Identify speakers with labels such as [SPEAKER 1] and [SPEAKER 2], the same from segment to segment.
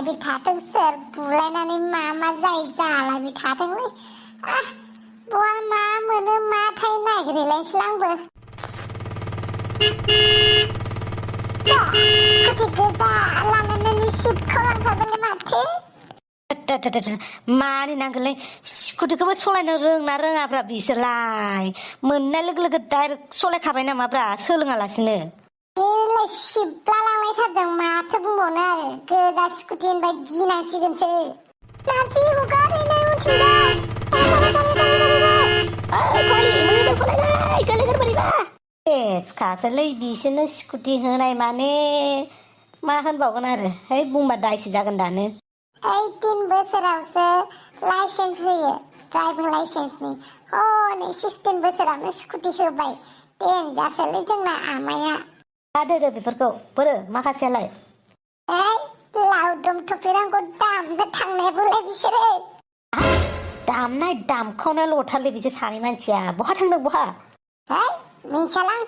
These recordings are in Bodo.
[SPEAKER 1] बुलायबाय थाथों सोर बुलायनानै मा जायो जालायबाय थाथोंलै बहा मा मोनो माथाय नागिरहैलायसै आंबो स्कुटि गोजा लानानै सिटखौ लांखागोनलै माथो
[SPEAKER 2] मानि नांगोनलै स्कुटिखौबो सलायनो रोंना रोङाब्रा बिसोरलाय मोननाय लोगो लोगो डाइरेक्ट सलायखाबाय नामाब्रा सोलोङालासिनो
[SPEAKER 1] एलाय सिबला लांलायथारदों माथो बुंबावनो आरो गोजा स्कुटि होनबाय गिनांसिगोनसो नारजि हगा ओरैनो उनथिंजाय
[SPEAKER 2] मोजां सलायनाय गोलैगोन बोरैबा खासोलै बिसोरनो स्कुटि होनाय माने मा होनबावगोन आरो है बुंबा दायसो जागोन दानो
[SPEAKER 1] 18 बोसोरावसो लाइसेन्स होयो ड्राइभिं लाइसेन्सनि हनै 16 बोसोरावनो स्कुटि होबाय देनजारसोलै जोंना आमाया
[SPEAKER 2] दोदो बेफोरखौ बोरो माखासेयालाय
[SPEAKER 1] लावदुम थफिनांगौ दामनो थांनायबोलाय बिसोरो
[SPEAKER 2] दामनाय दामखावनाय लथारलै बिसोर सानै मानसिया बहा थांदों बहा
[SPEAKER 1] मिन्थियालां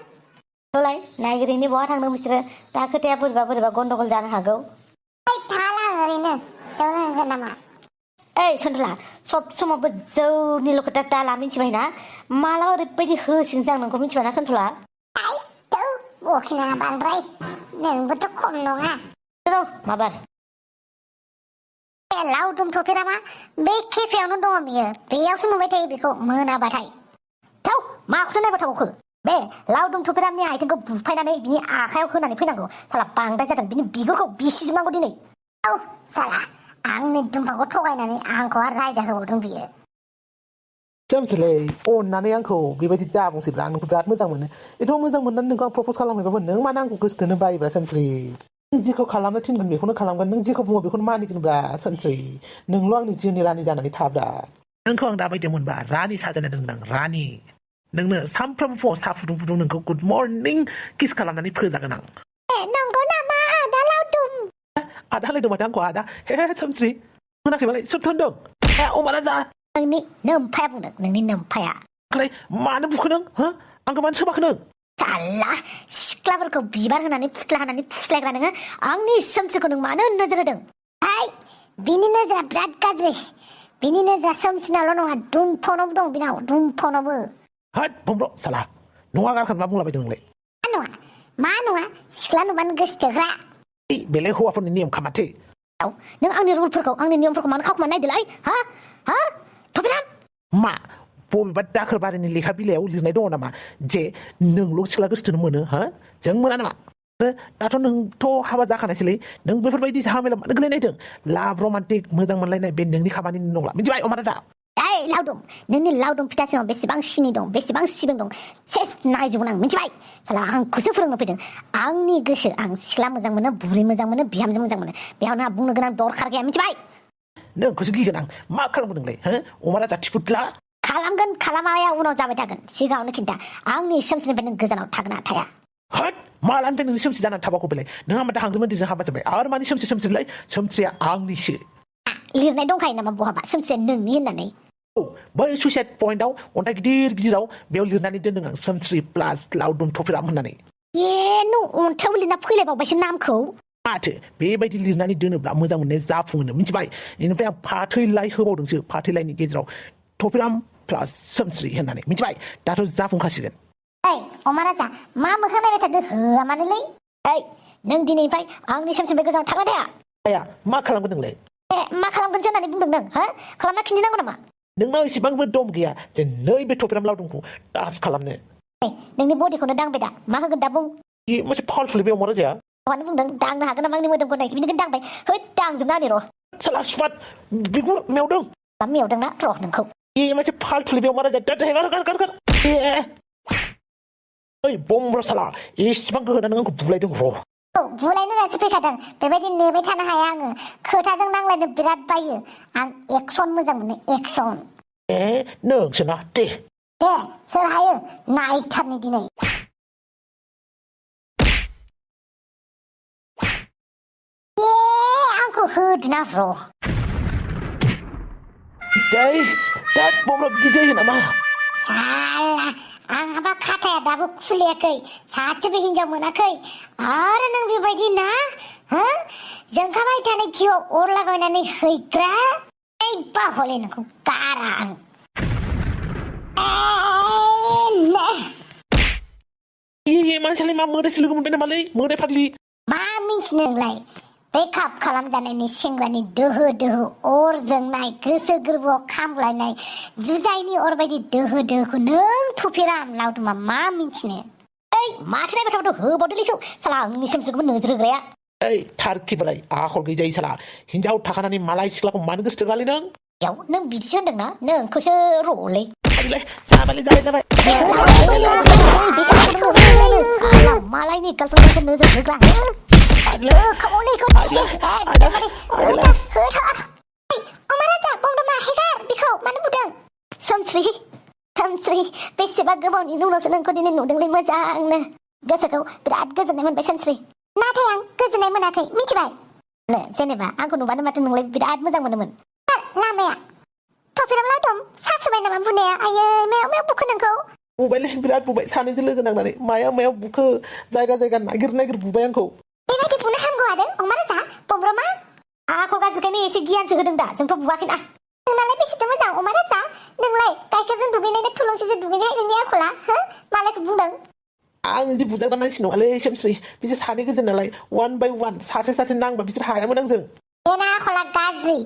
[SPEAKER 2] होलाय नायगिरैनो बहा थांदों बिसोरो दा खोथाया बोरैबा गन्डगोल जानो हागौ
[SPEAKER 1] थाला ओरैनो जौ लोंगोन नामा
[SPEAKER 2] ओइ सन्द्रा सब समावबो जौनिल' खोथा दाला मिथिबायना मालाबा ओरैबायदि होसिगोनसो आं नोंखौ मिथिबायना सन्थला
[SPEAKER 1] बखिनाङा बांद्राय नोंबोथ' खम नङा
[SPEAKER 2] र' माबार
[SPEAKER 1] लावदुम थफेरामा बे केफेयावनो दङ बियो बेयावसो नुबाय थायो बेखौ मोनाबाथाय
[SPEAKER 2] थाव माखौथो नायबाय थाबावखो बे लावदुम थफेरामनि आथिंखौ बुफायनानै बिनि आखायाव होनानै फैनांगौ साला बांद्राय जादों बिनि बिगुरखौ बिसिजोबनांगौ दिनै
[SPEAKER 1] औ साला आंनि दुम्बाखौ थगायनानै आंखौ आरो रायजा होबावदों बियो
[SPEAKER 3] सोमसोलै अननानै आंखौ बेबायदि दाबुंसैब्रा आं नोंखौ बिराद मोजां मोनो एथ' मोजां मोननानै नोंखौ आं प्रप'ज खालामहैबाबो नों मानो आंखौ गोसोथोनो बायोब्रा सोमस्रि नों जेखौ खालामनो थिनगोन बेखौनो खालामगोन नों जेखौ बुङो बेखौनो मानिगोनब्रा सोमस्रि नोंल' आंनि जिउनि रानि जानानै थाब्रा नोंखौ आं दाबायदि मोनबा रानि साजायना दोनदां रानि नोंनो सानफ्रोमबो फुङाव साहा फुदुं नोंखौ गुड मर्निं किस खालामनानै फोजागोन आं
[SPEAKER 1] नंगौ नामा आदा लावदुम
[SPEAKER 3] आदा होनलायदों माथो आंखौ आदा हे सोमस्रि मोनाखैबालाय सोरथो होनदों अमाना जा
[SPEAKER 2] नोंनि नोमफाया बुंदों नोंनि नोमफाया
[SPEAKER 3] मानो बुखो नों आंखौ मानो सोबाखै नों
[SPEAKER 2] साला सिख्लाफोरखौ बिबार होनानै फुस्ला होनानै फुस्लायग्रा नोङो आंनि सोमस्रिखौ नों मानो नोजोर होदों
[SPEAKER 1] बिनि नोजोरा बिराद गाज्रि बिनि नोजोरा सोमस्रिनाल' नङा दुमफावनावबो दं बिनाव दुमफावनावबो
[SPEAKER 3] हाट बुंब्र' साला नङा गारखान मा बुंलाबायदों नोंलाय
[SPEAKER 1] मा नङा सिख्ला नुबानो गोसोथोग्रा
[SPEAKER 3] बेलाय हौवाफोरनि नेम खामाथि
[SPEAKER 2] नों आंनि रुलफोरखौ आंनि नियमफोरखौ मानो खावखुमा नायदोलाय थफिराम
[SPEAKER 3] मा बबेबा दाखोर बारिनि लेखा बिलाइयाव लिरनाय दङ नामा जे नोंल' सिख्ला गोसोथोनो मोनो जों मोना नामा दाथ' नोंथ' हाबा जाखानायसैलै नों बेफोरबायदि झामेला मानो गोलैनायदों लाभ रमान्टिक मोजां मोनलायनाय बे नोंनि खामानि नंला मिथिबाय अमाना जा
[SPEAKER 2] लावदुम नोंनि लावदुम फिथा सिङाव बेसेबां सिनि दं बेसेबां सिबिं दं सेस नायजोबगोन आं मिथिबाय साला आंखौसो फोरोंनो फैदों आंनि गोसो आं सिख्ला मोजां मोनो बुरि मोजां मोनो बिहामजो मोजां मोनो बेयावनो आं बुंनो गोनां दरखार गैया मिथिबाय
[SPEAKER 3] नोंखौसो गिगोन आं मा खालामगोन नोंलाय अमाना जा थिफुदला
[SPEAKER 2] खालामगोन खालामाया उनाव जाबाय थागोन सिगाङावनो खिन्था आंनि सोमस्रिनिफ्राय नों गोजानाव थागोन ना थाया
[SPEAKER 3] मालानिफ्राय नोंनि सोमस्रि जानानै थाबाखौ बेलाय नों आंबा हांग्रोमोनदिजों हाबा जाबाय आरो मानि सोमस्रिलाय सोमस्रिया आंनिसो
[SPEAKER 2] लिरनाय दंखायो नामा बहाबा सोमस्रिया नोंनि होननानै
[SPEAKER 3] बै सुइसाइड पइन्टआव अन्थाइ गिदिर गिदिराव बेयाव लिरनानै दोनदों आं सोमस्रि प्लास लावदुम थफिराम होननानै
[SPEAKER 2] नों अन्थाइआव लिरना फैलायबावबायसो नामखौ
[SPEAKER 3] माथो बेबायदि लिरनानै दोनोब्ला मोजां मोननाय जाफुङो मिथिबाय बेनिफ्राय आं फाथैलाय होबावदोंसो फाथैलायनि गेजेराव थफिराम प्लास सोमस्रि होननानै मिथिबाय दाथ' जाफुंखासिगोन
[SPEAKER 1] अमा राजा मा मोखां नायबाय थादों होआ मानोलै
[SPEAKER 2] नों दिनैनिफ्राय आंनि सोमस्रिनिफ्राय गोजानाव थागोन थाया
[SPEAKER 3] मा खालामगोन नोंलाय
[SPEAKER 2] मा खालामगोनसो होननानै बुंदों नों खालामना खिन्थिनांगौ नामा
[SPEAKER 3] नोंनाव एसेबांबो दम गैया जे नै बे थफिराम लावदुमखौ टाच खालामनो
[SPEAKER 2] नोंनि बडिखौनो दांबाय दा मा होगोन दा बुं
[SPEAKER 3] मोनसे फालथुलै बे अमा राजाया
[SPEAKER 2] मानो बुंदों दांनो हागोन नामा आंनि मोदोमखौ नाय बिनिखौनो दांबाय दांजोबना आंनि र'
[SPEAKER 3] साला सुफाद बिगुर मेवदों
[SPEAKER 2] मेवदोंना र' नोंखौ
[SPEAKER 3] मोनसे फालथुलै बे अमा राजाया ओइ बम्ब्र साला एसेबां गोहोना नों आंखौ बुलायदों र'
[SPEAKER 1] बुलायनो होननासो फैखादों बेबायदि नेबाय थानो हाया आङो खोथाजों नांलायनो बिराद बायो आं एक्सन मोजां मोनो एक्सन
[SPEAKER 3] नोंसोना दे
[SPEAKER 1] सोर हायो नायथारनि दिनै आंखौ होदोना र'
[SPEAKER 3] बम्ब्र बिदि जायो नामा
[SPEAKER 1] आंहाबा खाथाया दाबो खुलियाखै सासेबो हिनजाव मोनाखै आरो नों बेबायदि ना
[SPEAKER 2] जोंखाबाय थानाय खियाव अर लागायनानै हैग्रा बा हले नोंखौ गारा आं
[SPEAKER 3] मानसियालाय मा मोदायसो लोगो मोनबाय नामालै मोदाय फाग्लि
[SPEAKER 2] मा मिन्थिनो नोंलाय बेकआप खालामजानायनि सेंग्रानि दोहो दोहो अर जोंनाय गोसो गोरबोआव खामग्लायनाय जुजाइनि अर बायदि दोहो दोहोखौ नों थुफेरा लावदुमा मा मिन्थिनो ओइ माथो नायबाय थाबाथ' होबावदोलैखौ साला आंनि सोमजिखौबो नोजोर होग्राया
[SPEAKER 3] ओइ थारखिबालाय आखल गैजायै साला हिनजाव थाखानानै मालाय सिख्लाखौ मानो गोसो थोग्रालै नों
[SPEAKER 2] याव नों बिदिसो होनदोंना नोंखौसो र'लै
[SPEAKER 3] जाबाय
[SPEAKER 2] मालायनि गार्लफ्रेन्डखौ नोजोर होग्रा सोमस्रि बेसेबा गोबावनि उनावसो नोंखौ दिनै नुदोंलै मोजांनो गोसोखौ बिराद गोजोननाय मोनबाय सोमस्रि नाथाय आं गोजोननाय मोनाखै मिथिबाय जेनेबा आंखौ नुबानो माथो नोंलाय बिराद मोजां मोनोमोन लामाया थफिराम लावदुम सासुबाय नामा बुनाया आयै मायाव बुखो नोंखौ
[SPEAKER 3] बुबायलै बिराद बुबाय सानैजों लोगो नांनानै मायाव बुखो जायगा नागिर बुबाय आंखौ
[SPEAKER 2] बेबायदि बुनो हामगौ आरो अमा रोजा बमब्रमा आखल गाज्रिखायनो एसे गियानसो होदों दा जोंथ' बुवाखैना नोंनालाय बेसेथो मोजां अमा रोजा नोंलाय गाइखेरजों दुगैनायनो थुलुंसिजों दुगैनाय नोंनि आखला हो मालायखौ बुंदों आं
[SPEAKER 3] बिदि बुजाग्रा मानसि नङालै सोमस्रि बिसोर सानै गोजोन नालाय वान बाय वान सासे नांबा बिसोर हायामोन आंजों
[SPEAKER 2] बेना आखला गाज्रि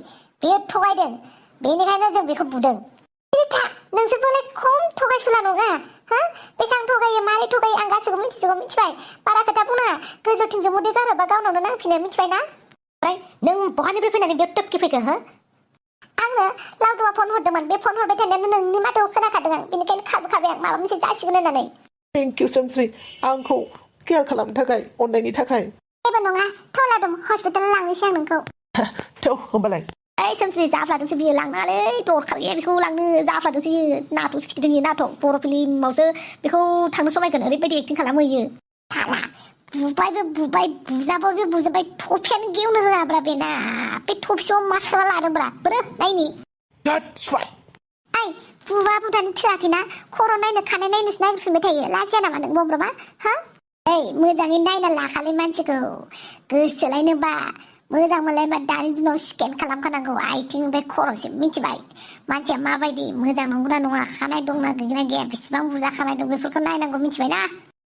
[SPEAKER 2] बेयो थगायदों बेनिखायनो जों बेखौ बुदों नोंसोरबोलाय खम थगायसुला नङा हो बेसां थगायो मारै थगायो आं गासिबो मिथिजोबो मिथिबाय बारा खोथा बुंनाङा गोजौथिंजों मुदै गारोबा गावनावनो नांफिनो मिथिबाय ना ओमफ्राय नों बहानिफ्राय फैनानै बेयाव टपके फैखो हो आंनो लावदुमा फन हरदोंमोन बे फन हरबाय थानायानो नोंनि माथोखौ खोनाखादों आं बेनिखायनो खाबखाबाय आं माबा मोनसे जासिगोन होननानै
[SPEAKER 3] थेंक इउ सोमस्रि आंखौ केयार खालामनो थाखाय अननायनि थाखाय
[SPEAKER 2] जेबो नङा थौ लावदुम हस्पिटालाव लांनोसै आं नोंखौ
[SPEAKER 3] थौ होमबालाय
[SPEAKER 2] ओइ सोमस्रि जाफ्लादोंसो बियो लांनाङालै दरखार गैया बेखौ लांनो जाफ्लादोंसो नाथ'सो खिथिदों इयो नाथ' बर' फिल्मावसो बेखौ थांनो समायगोन ओरैबायदि एक्टिं खालामो इयो साला बुबाय बुजाबाबो बुजाबाय थफियानो गेवनो रोङाब्रा बेना बे थफियाव मा सोना लादोंब्रा बोरो नायनि ओइ बुबा बुदानि थोआखैना खर' नायनो खानाय नायनोसो नायफिनबाय थायो लाजिया नामा नों बमब्रमा हो ओइ मोजाङै नायना लाखालै मानसिखौ गोसोलायनोबा मोजां मोनलायबा दानि दिनाव स्केन खालामखानांगौ आथिंनिफ्राय खर'सिम मिथिबाय मानसिया माबायदि मोजां नंगौना नङा खानाय दंना गैया बेसेबां बुरजा खानाय दं बेफोरखौ नायनांगौ मिथिबाय ना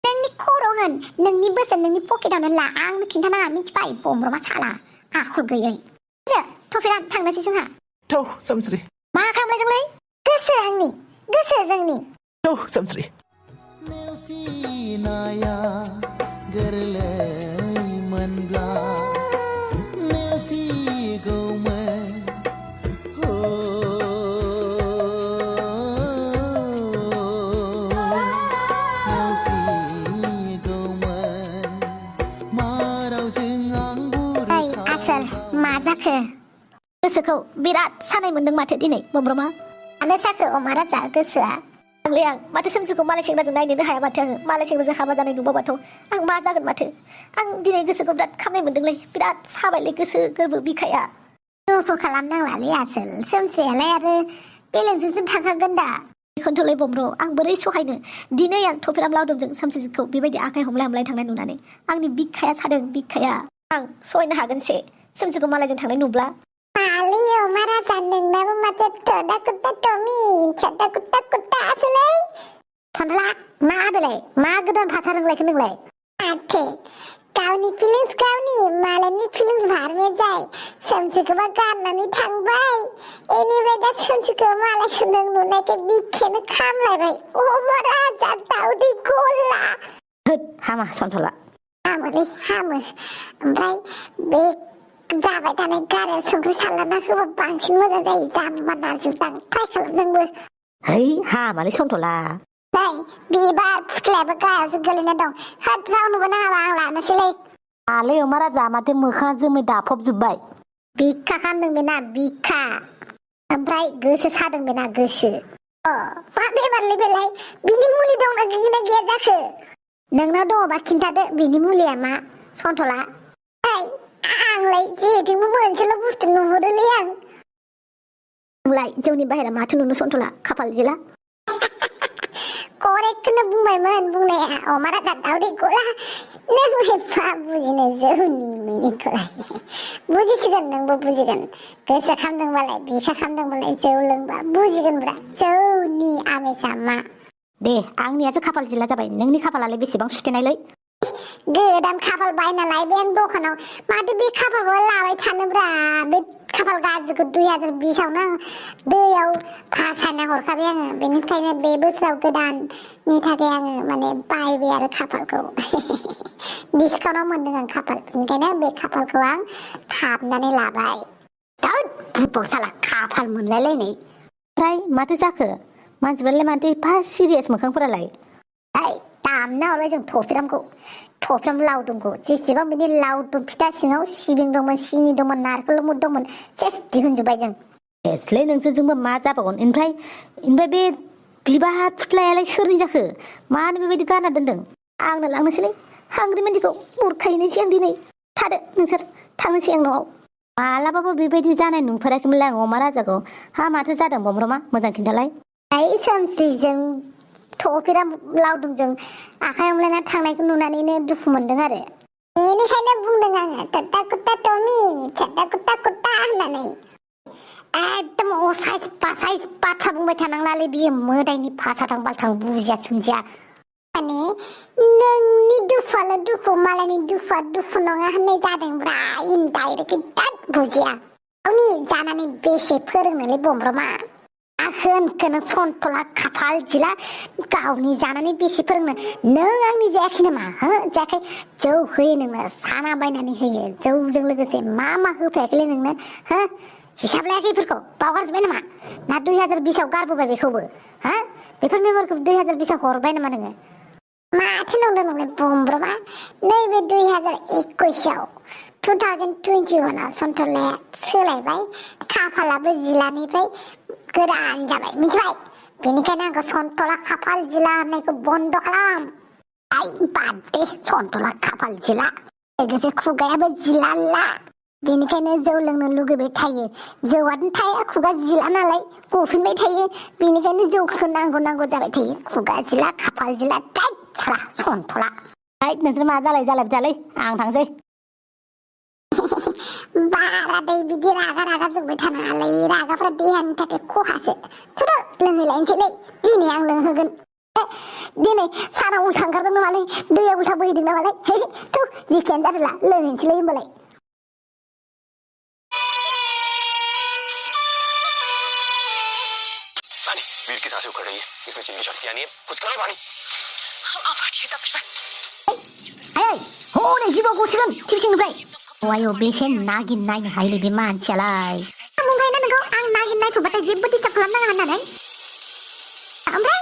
[SPEAKER 2] नोंनि खर' होन नोंनि बोसोन नोंनि पकेटावनो ला आंनो खिन्थानाङा मिथिबाय बमब्रमा साला आखल गैयै थफिरा थांनोसै जोंहा
[SPEAKER 3] थौ सोमस्रि
[SPEAKER 2] मा खालामलायदोंलै गोसो आंनि गोसो जोंनि
[SPEAKER 3] थौ सोमस्रि
[SPEAKER 4] नेवसिनाया गोरलै मोनब्ला नेवसिगौमोन हो नेवसिगौमोन मा रावजों आं
[SPEAKER 2] ओइ आसोल मा जाखो गोसोखौ बिराद सानाय मोनदों माथो दिनै बमब्रमा मानो साखो अमा राजा गोसोआ आंलै आं माथो सोमजिखौ मालाय सेंग्राजों नायनोनो हाया माथो आङो मालाय सेंग्राजों हाबा जानाय नुबाबाथ' आं मा जागोन माथो आं दिनै गोसोखौ बिराद खामनाय मोनदोंलै बिराद साबायलै गोसो गोरबो बिखाया दुखु खालामनांलालै आसोल सोमजियालाय आरो बेलेगजोंसो थांखागोन दा बेखौनोथ'लै बमब्र आं बोरै सहायनो दिनै आं थफिराम लावदुमजों सोमजिखौ बेबायदि आखाइ हमलाय थांनाय नुनानै आंनि बिखाया सादों बिखाया आं सहायनो हागोनसे सोमजिखौ मालायजों थांनाय नुब्ला आलियो मारा नोंनाबो माथो थदा कुत्ता टमि छदा कुत्ता आसोलै सनला मा बेलाय मा गोदान भाषा रोंलायखो नोंलाय आथे गावनि फिलिंस गावनि मालायनि फिलिंस भारमे जाय सोमजिखौबा गारनानै थांबाय एनिफ्राय दा सोमजिखौ मालायखौ नों नुनायखाय बिखायानो खामलायबाय अमा राजा दाउदै गला होद हामा सन्थला हामोलै हामो ओमफ्राय बे जाबाय थानाय गारियाव संख्रि सारलाना होबा बांसिन मोजां जायो जाम्बा नाजुदां ट्राइ खालाम नोंबो है हामालै सन्थला नै बिबार फुथलायाबो गाहायावसो गोलैना दं होद रावनोबो नाङाबा आं लानोसैलै आलै अमा राजा माथो मोखाङा जोमै दाफबजोब्बाय बिखा खामदों बेना बिखा ओमफ्राय गोसो सादों बेना गोसो मा बेमारलै बेलाय बिनि मुलि दंना गैया जाखो नोंनाव दङबा खिन्थादो बिनि मुलिया मा सन्थला आंलाय जेथिंबो मोनसेल' बुस्थु नुहुरोलै आं नोंलाय जौनि बाहेरा माथो नुनो सन्थला खाफाल जिला करेक्टखौनो बुंबायमोन बुंनाया अमा राजा दाउदै गला
[SPEAKER 1] नोंलाय मा बुजिनो जौनि मिनिंखौलाय बुजिसिगोन नोंबो बुजिगोन गोसो खालामदोंबालाय बिखा खालामदोंबालाय जौ लोंबा बुजिगोनब्रा जौनि आमेसा मा
[SPEAKER 2] दे आंनियाथ' खाफाल जिला जाबाय नोंनि खाफालालाय बेसेबां सुथेनायलै
[SPEAKER 1] गोदान खाफाल बायना लायबाय आं दखानाव माथो बे खाफालखौ लाबाय थानोब्रा बे खाफाल गाज्रिखौ 2020आवनो आं दैयाव फासायना हरखाबाय आङो बेनिखायनो बे बोसोराव गोदाननि थाखाय आङो माने बायबाय आरो खाफालखौ डिसकाउन्टाव मोनदों आं खाफाल बेनिखायनो बे खाफालखौ आं थाबनानै लाबाय
[SPEAKER 2] थोद बुरबाव साला खाफाल मोनलायलायनाय ओमफ्राय माथो जाखो मानसिफ्रालाय माथो एफा सिरियास मोखांफोरालाय दामना हरबाय जों थफ्राम लावदुमखौ जेसेबां बिदि लावदुम फिथा सिङाव सिबिं दंमोन सिनि दंमोन नारखोल मुद दंमोन सेस दिहुनजोब्बाय जों एसलै नोंसोरजोंबो मा जाबावगोन ओमफ्राय बे बिबार फुथलायालाय सोरनि जाखो मानो बेबायदि गारना दोनदों आंनो लांनोसैलै हांग्रि मानसिखौ बुरखायनोसै आं दिनै थादो नोंसोर थांनोसै आं न'आव मालाबाबो बेबायदि जानाय नुफेराखैमोनलाय आं अमा राजाखौ हा माथो जादों बमब्रमा मोजां खिन्थालाय
[SPEAKER 1] सोमस्रिजों थफिराम लावदुमजों आखाइ हमलायना थांनायखौ नुनानैनो दुखु मोनदों आरो बेनिखायनो बुंदों आङो टट्टा कुट्टा टमि टट्टा कुट्टा कुट्टा होननानै एकदम असाइस पासाइस बाथ्रा बुंबाय थानांलालै बियो मोदायनि फासाथां बालथां बुजिया सुनजिया माने नोंनि दुखुआल' दुखु मालायनि दुखुआ दुखु नङा होननाय जादोंब्रा इनडाइरेक्टलि दाद बुजिया गावनि जानानै बेसे फोरोंनोलै बमब्रमा होनखोनो सन्थला खाफाल जिला गावनि जानानै बेसे फोरोंनो नों आंनि जायाखै नामा हो जायाखै जौ होयो नोंनो साना बायनानै होयो जौजों लोगोसे मा होफायाखैलै नोंनो हो हिसाब लायाखै बेफोरखौ बावगारजोब्बाय नामा ना 2020आव गारबोबाय बेखौबो हा बेफोर मेम'रिखौ 2020आव हरबाय नामा नोङो माथो नंदों नोंलाय बमब्रमा नैबे 2021आव 2021आव सन्थलाया सोलायबाय खाफालाबो जिलानिफ्राय गोदान जाबाय मिथिबाय बेनिखायनो आंखौ सन्थला खाफाल जिला होननायखौ बन्द खालाम आइ बाद दे सन्थला खाफाल जिला लोगोसे खुगायाबो जिलाला बेनिखायनो जौ लोंनो लुगैबाय थायो जौआनो थाया खुगा जिला नालाय गफिनबाय थायो बेनिखायनो जौखौ नांगौ जाबाय थायो खुगा जिला खाफाल जिला टाइट साला सन्थला
[SPEAKER 2] नोंसोर मा जालाय दालै आं थांसै
[SPEAKER 1] बारादै बिदि रागा जोंबाय थानाङालै रागाफ्रा देहानि थाखाय खहासो थुदो लोंहैलायनोसैलै दिनै आं लोंहोगोन दिनै सानाव उल्था ओंखारदों नामालै दैया उल्था बोहैदों नामालै थु जिखियानो जादोला लोंहैनोसैलै होमबालाय
[SPEAKER 5] रानी वीर की सांसें उखड़ रही है इसमें चिल्ली शक्तियां नहीं है कुछ करो रानी
[SPEAKER 6] हम आवाज़ तक
[SPEAKER 2] हनै जिबौ गसिगोन टिभिसिंनिफ्राय वायो बेसे नागिरनायनो हायोलै बे मानसियालाय
[SPEAKER 1] बुंबायना नोंखौ आं नागिरनायखौबाथाय जेबो डिस्टार्ब खालामनाङा होननानै ओमफ्राय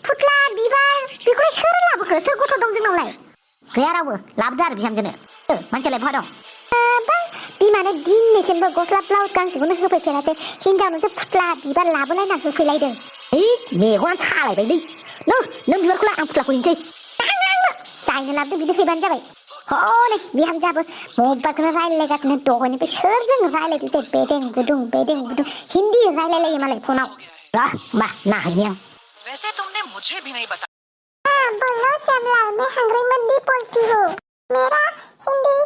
[SPEAKER 1] फुथ्ला बिबार बेखौलाय सोर लाबोखो सोर गथ' दं जोंनावलाय
[SPEAKER 2] गैया रावबो लाबोदो आरो बिहामजोनो मानसियालाय बहा दं
[SPEAKER 1] बिमानो दिनैसिमबो गस्ला ब्लाउस गांसेखौनो होफैफेरासै हिनजावनोसो फुथ्ला बिबार लाबोलायना होफैलायदों
[SPEAKER 2] मेगना सालायबायलै नों बिबारखौलाय आं फुथ्लाखौ हैनोसै
[SPEAKER 1] जायनो लाबोदों बिदि फैबानो जाबाय हनै बिहामजोआबो मबाइलखौनो रायलायगासिनो दहायनिफ्राय सोरजों रायलायदों बेदें गुदुं हिन्दी रायलायलायो मालाय फनाव
[SPEAKER 2] मा नाहैनि आं
[SPEAKER 6] वैसे तुमने मुझे भी नहीं बताया
[SPEAKER 1] बोलो श्यामलाल मैं हंगरी मंदी बोलती हूँ मेरा हिंदी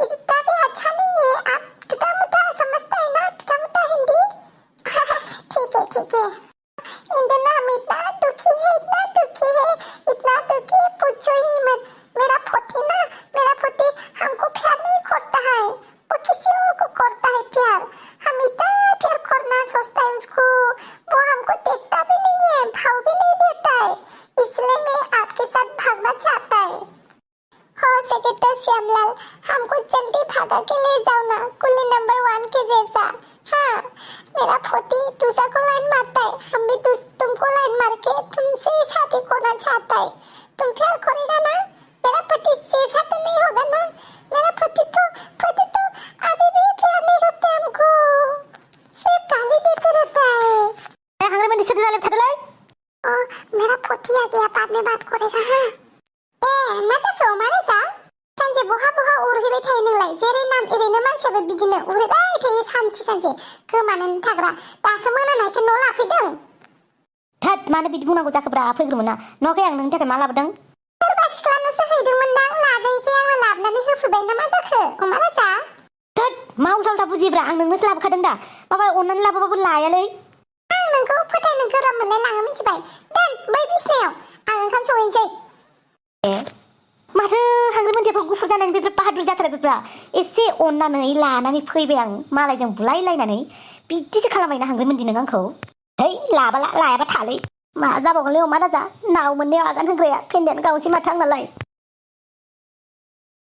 [SPEAKER 1] इतना भी अच्छा नहीं है आप छोटा मोटा समझते हैं ना छोटा मोटा हिंदी ठीक है इंदना हम इतना दुखी है पूछो ही मत मेरा पोती हमको प्यार नहीं करता है वो किसी और को करता है प्यार हम इतना प्यार करना सोचता है उसको वो हमको देखता भी नहीं है भाव भी नहीं देता है इसलिए मैं आपके साथ भागना चाहता है हो सके तो श्यामलाल हमको जल्दी भागा के ले जाओ ना कुल्ली नंबर 1 के जैसा हाँ मेरा पोती दूसरा को लाइन मारता है हम भी तुमको लाइन मार के तुमसे शादी करना चाहता है तुम प्यार करेगा ना मेरा पति ऐसा तो नहीं होगा ना मेरा पति तो अभी भी प्यार नहीं करता हमको सिर्फ गाली देते रहता है
[SPEAKER 2] हांग्रे मंडी से डाले थादलाय
[SPEAKER 1] मेरा पति आ गया बाद में बात करेगा हाँ माथा सोमारो जा सानसे बहा उरहैबाय थायो नोंलाय जेरै नाम एरैनो मानसियाबो बिदिनो उरहैबाय थायो सानसे गोमानानै थाग्रा दासो मोनानायखौ न' लाफैदों
[SPEAKER 2] थोद मानो बिदि बुंनांगौ जाखोब्रा फैग्रोमोना न'खै आं नोंनि थाखाय मा लाबोदों
[SPEAKER 1] सोरबा सिख्लानोसो हैदोंमोनदां लाजायैखाय आंनो लाबोनानै होफैबाय ना मा जाखो अमा राजा
[SPEAKER 2] थोद मा उल्था उल्था बुजिब्रा आं नोंनोसो लाबोखादों दा माबा अननानै लाबोबाबो लायालै
[SPEAKER 1] आं नोंखौ फोथायनो गोब्राब मोनलाय लाङो मिथिबाय दोन बै बिसनायाव आं ओंखाम संहैनोसै
[SPEAKER 2] माथो हांग्रि मोन्दियाफोर गुफुर जानानै बेफोर बाहादुर जाथारो बेफ्रा एसे अननानै लानानै फैबाय आं मालायजों बुलायलायनानै बिदिसो खालामबायना हांग्रि मोन्दि नों आंखौ है लायाबा थालै मा जाबावगोनलै अमा राजा नाव मोननायाव आगान होग्राया फेन्दायानो गावसै माथो आंनालाय